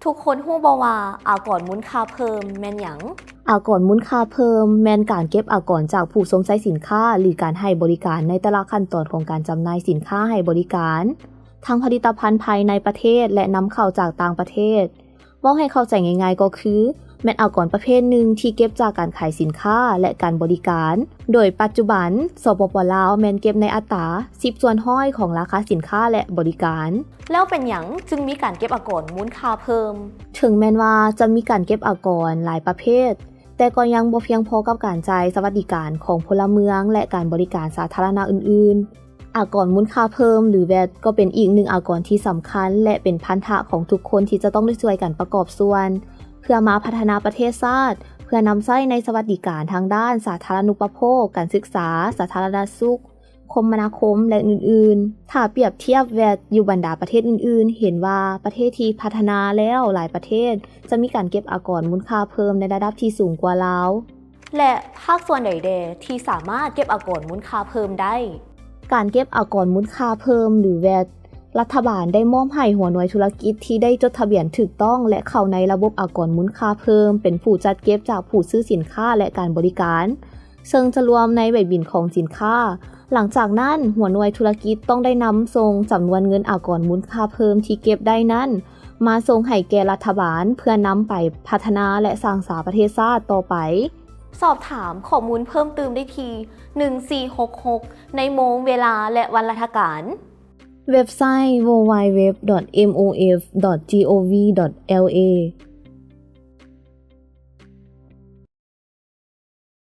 ທຸກຄົນຮູ້ບໍ່ວ່າອາກອນມູນຄ່າເພີ່ມແມ່ນຫຍັງ? ອາກອນມູນຄ່າເພີ່ມແມ່ນການເກັບອາກອນຈາກຜູ້ຊົມໃຊ້ສິນຄ້າ ຫຼື ການໃຫ້ບໍລິການໃນແຕ່ລະຂັ້ນຕອນຂອງການຈຳໜ່າຍສິນຄ້າໃຫ້ບໍລິການ ທັງຜະລິດຕະພັນພາຍໃນປະເທດ ແລະ ນຳເຂົ້າຈາກຕ່າງປະເທດ. ເວົ້າໃຫ້ເຂົ້າໃຈງ່າຍໆກໍຄື ແມ່ນອາກອນປະເພດໜຶ່ງທີ່ເກັບຈາກການຂາຍສິນຄ້າ ແລະ ການບໍລິການ. ໂດຍປັດຈຸບັນ ສປປ ລາວ ແມ່ນເກັບໃນອັດຕາ ສິບສ່ວນຮ້ອຍຂອງລາຄາສິນຄ້າ ແລະ ບໍລິການ. ແລ້ວເປັນຫຍັງຈຶ່ງມີການເກັບອາກອນມູນຄ່າເພີ່ມ? ເຖິງແມ່ນວ່າຈະມີການເກັບອາກອນຫຼາຍປະເພດ, ແຕ່ກໍຍັງບໍ່ພຽງພໍກັບການຈ່າຍສະຫວັດດີການຂອງພົນລະເມືອງ ແລະ ການບໍລິການສາທາລະນະອື່ນໆ. ອາກອນມູນຄ່າເພີ່ມ ຫຼື ແວດ ກໍເປັນອີກໜຶ່ງອາກອນທີ່ສຳຄັນ ແລະ ເປັນພັນທະຂອງທຸກຄົນທີ່ຈະຕ້ອງໄດ້ຊ່ວຍກັນປະກອບສ່ວນ ເພື່ອມາພັດທະນາປະເທດຊາດ, ເພື່ອນຳໃຊ້ໃນສະຫວັດດີການທາງດ້ານສາທາລະນຸປະໂພກ, ການສຶກສາ, ສາທາລະນະສຸກ, ຄົມມະນາຄົມ ແລະ ອື່ນໆ. ຖ້າປຽບທຽບແວດຢູ່ບັນດາປະເທດອື່ນໆ, ເຫັນວ່າປະເທດທີ່ພັດທະນາແລ້ວຫຼາຍປະເທດ ຈະມີການເກັບອາກອນມູນຄ່າເພີ່ມໃນລະດັບທີ່ສູງກວ່າລາວ. ແລະ ພາກສ່ວນໃດແດ່ທີ່ສາມາດເກັບອາກອນມູນຄ່າເພີ່ມໄດ້? ການເກັບອາກອນມູນຄ່າເພີ່ມ ຫຼື ແວດ ລັດຖະບານໄດ້ມອບໃຫ້ຫົວໜ່ວຍທຸລະກິດທີ່ໄດ້ຈົດທະບຽນຖືກຕ້ອງ ແລະ ເຂົ້າໃນລະບົບອາກອນມູນຄ່າເພີ່ມ ເປັນຜູ້ຈັດເກັບຈາກຜູ້ຊື້ສິນຄ້າ ແລະ ການບໍລິການ, ເຊິ່ງຈະລວມໃນໃບບິນຂອງສິນຄ້າ. ຫຼັງຈາກນັ້ນ, ຫົວໜ່ວຍທຸລະກິດຕ້ອງໄດ້ນຳສົ່ງຈຳນວນເງິນອາກອນມູນຄ່າເພີ່ມທີ່ເກັບໄດ້ນັ້ນ ມາສົ່ງໃຫ້ແກ່ລັດຖະບານ ເພື່ອນຳໄປພັດທະນາ ແລະ ສ້າງສາປະເທດຊາດຕໍ່ໄປ. ສອບຖາມຂໍ້ມູນເພີ່ມຕື່ມໄດ້ທີ່ ໜຶ່ງສີ່ຫົກຫົກ ໃນໂມງ, ເວລາ ແລະ ວັນລະທະການ. ເວັບໄຊ www.mof.gov.la